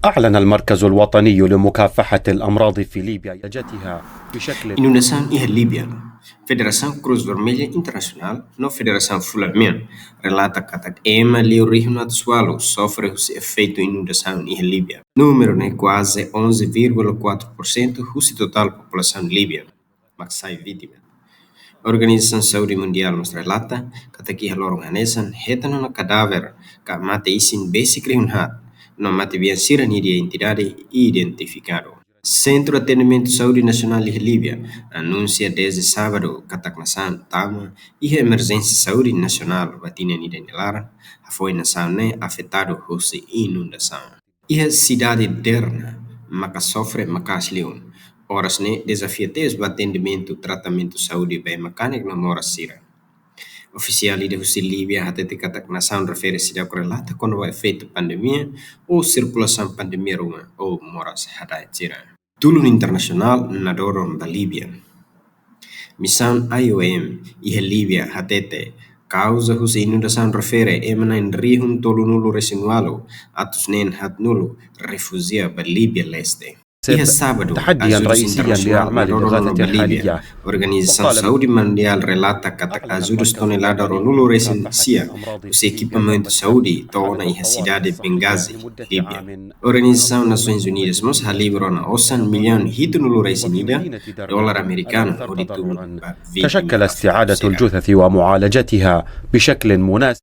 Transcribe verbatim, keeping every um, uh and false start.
أعلن المركز الوطني لمكافحة الأمراض في ليبيا جتها بشكل Inundasaun iha Líbia. Federasaun Krús Vermelha Internasionál no Federasaun Fulan Mian relata katak ema liu rihun atus ualu sofre husi efeitu inundasaun iha Líbia. Númeru ne'e kuaze onze vírgula quatro por cento husi totál populasaun Líbia mak sai vítima. Organizasaun Saúde Mundiál mós relata katak iha loron hanesan hetan ona kadáver ka mate-isin besik rihun haat, no matebian sira-nia identidade identifikadu. Sentru Atendimentu Saúde Nasionál iha Líbia anunsia dezde sábadu katak nasaun tama iha emerjénsia saúde nasionál ba tinan ida nia laran, hafoin nasaun ne'e afetadu husi inundasaun. Iha sidade Derna maka sofre maka'as liu. Oras ne'e dezafia tebes ba atendimentu tratamentu saúde ba ema kanek no moras sira. Ofisiál ida husi Líbia hatete katak nasaun refere seidauk relata kona-ba efeitu pandemia ou sirkulasaun pandemia ruma ou moras hada'et sira. Tulun internasionál nadorong ba Líbia. Misaun I O M iha Líbia hatete kauza husi inundasaun refere ema na'in rihun tolunulu resin ualu atus neen haatnulu refújia ba Líbia leste. Iha sábadu, تحديا ajuda رئيسيا internasionál لأعمال nadorong الإغاثة ba Líbia. الحالية. Organizasaun Saúde Mundiál relata katak ajuda tonelada ruanulu resin sia husi ekipamentu saúde to'o ona iha sidade Benghazi, Líbia. Organizasaun Nasoins Unidas mós halibur ona osan millaun hitunulu resin ida dolar amerikanu hodi tulun ba vítima تشكل استعادة afetadu sira. الجثث ومعالجتها بشكل مناسب.